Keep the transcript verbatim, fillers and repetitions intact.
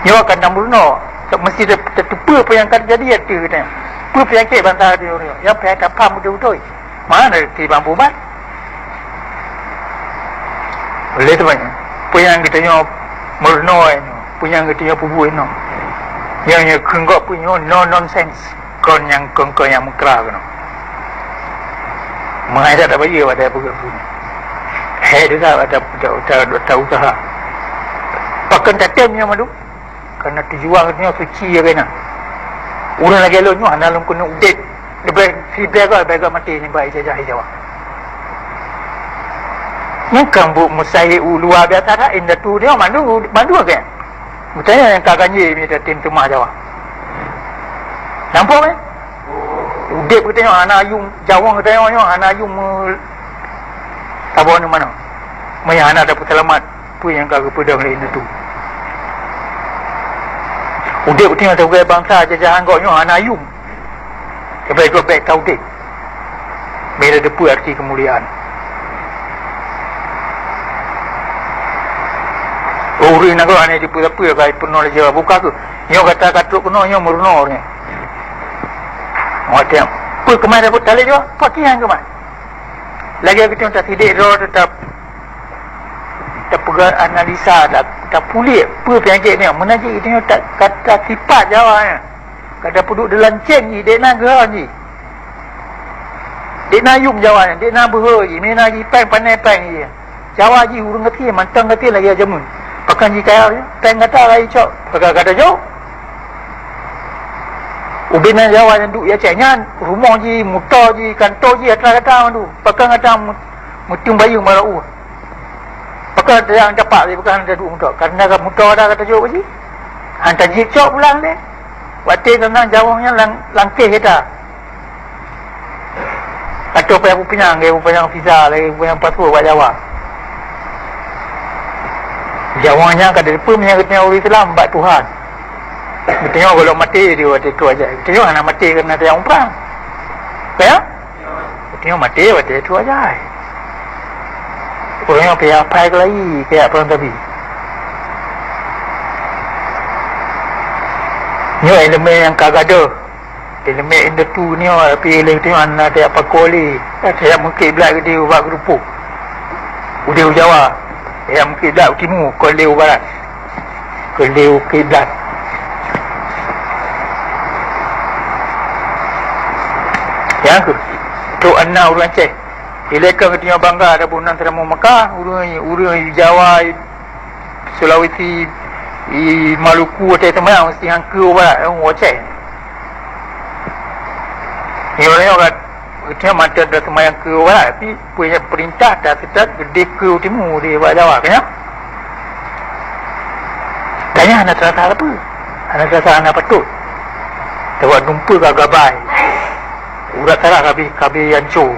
Nyoe ka na meurunoe, meusti te-, teuteupeue peue nyang ka teujadi ateueh geutanyoe. Peue peunyakét bansa geutanyoe nyoe, nyang payah tapham beutôi-beutôi. Mana reti bang ubat? Oleh sebab nyan, peue nyang geutanyoe meurunoe nyoe, peue nyang geutanyoe peubuet nyoe, nyang, nyang kheun gob peue nyoe, no nonsense. Kon nyang, kon, kon nyang meukra keunoe. Meuhai that tabayeue watée peugah bunoe. Hai that, that, that, that, that usaha. Pakon tatem nyoe mandum? Karena tujuan nyoe suci ya kena. Ureuëng lagée lôn nyoe hana lôn keuneuk udeb. Leubeh sibée goe, leubeh goe maté nibak ijazah Jawa. Nyoe kan buet mustahil luar biasa that, indatu nyoe mandum, mandum kan? Meutanyoe nyang ka ganjé mita tim teumah Jawa. Nampak kan? Udeb geutanyoe hana yum, jaweueng geutanyoe nyoe hana yum, eh, saboh nyoe manoe. Meunyo hana tapeuseulamat, peue nyang ka geupeudong lé indatu? Udeb geutanyoe sabagai bansa jajahan gob nyoe hana yum. Leubeh gob bék taudeb. Bila teupeu arti keumuliaan. Oh, ureuëng nanggroe hana jipeu-, peue ka peunoh lé Jawa buka keuh. Nyoe gata ka trok keunoe nyoe meurunoe nyoe. Watée peue keumah dapeuet talé Jawa? Pakaian keumah. Lagée geutanyoe tasidek droe teutap tapeugah analisa, ta-, tapuléh peue peunyakét nyoe. Meunan cit geutanyoe ta-, ka tasipat Jawa nyoe. Ka tapeuduek dilanceng jih, dek na geuhon jih. Dek na yum Jawa nyan, dek na beuhe jih, mina jih péng pané péng jih. Jawa jih ureuëng geutie, mantong geutie lagée jameun. Pakon jih kaya, péng gata ka jicok, pakon gata jok. Ubena Jawa nyang duek di Aceh nyan, rumoh jih, muto jih, kanto jih, atra gata mandum. Pakon gata mu-, meuteumbayeueng bak u. Pakon gata nyang dapat, pakon gata duek muto. Karena ka muto dah gata jok jih. Han tajicok pulang deh. Watée teuntang jaweueng nyan lang-, langkeh gata. Atau payah peupinang, lagée peupinang visa, lagée peupinang paspor bak Jawa. Jawa nyan ka direupeu meunyo geutanyoe ureuëng Islam bak Tuhan. Geutanyoe gohlom maté di watée tu aja. Geutanyoe hana maté karena tajak umrah. Ya? Geutanyoe maté watée tu aja. Ureuëng nyang payah pai keulayi, kayak perang tabi. Nyoe ileumé nyang ka gadoh. Ileumé indatu nyoe, tapi ilée geutanyoe hana tajak pakoli, tajak meukiblat geude ubak geurupuk. Udeh u Jawa, tajak meukiblat u timu, kon lé u barat. Kon lé u kiblat. Nyang keuh, trok na ureuëng Aceh. Ilée ka geutanyoe bangga taboh nan teurimong Mekah, ureuëng, ureuëng Jawa, Sulawesi, i Maluku, watée seumayang meusti han keu u barat, eh, u Aceh. Nyoe, nyoe ka, geutanyoe mantong taseumayang keu u barat, tapi peue nyang peurintah taseutôt geude keu u timu di bak Jawa, ka nyan? Ka nyan hana teurasa sapeue, hana teurasa hana patôt. Sabab dumpeue ka gabai. Urat sarah ka habéh, ka habéh anco.